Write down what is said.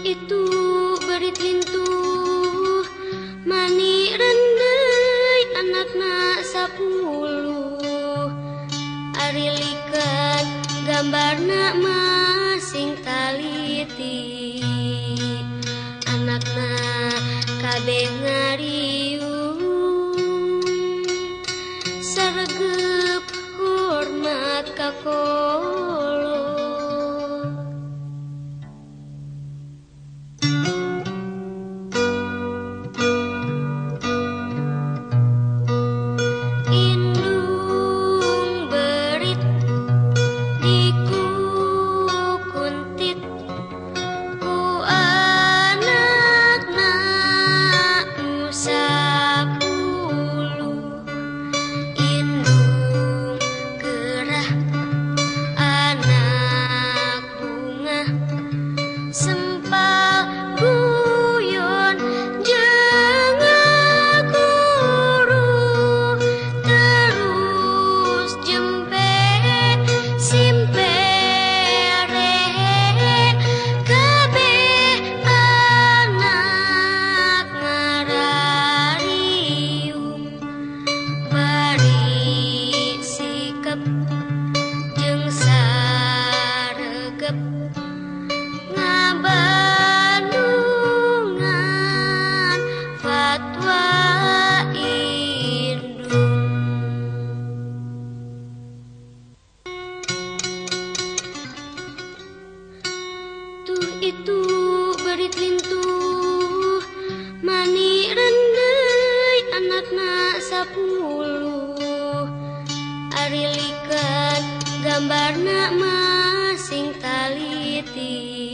itu berit lintuh mani rendai anakna 10 ari likan gambarna masing taliti anakna kabeh ngariung saregep hormat ka kolot. Indung berit dikukuntit ku anakna nu 10 indung gerah anak bungah sempal guyon jeung ngaguru terus jempe simpere kabeh anak ngarariung bari sikep jeung saregep ngabandungan fatwa indung. Tuh itu berit lintuh mani rendai anakna 10 ari likan gambarna masing taliti.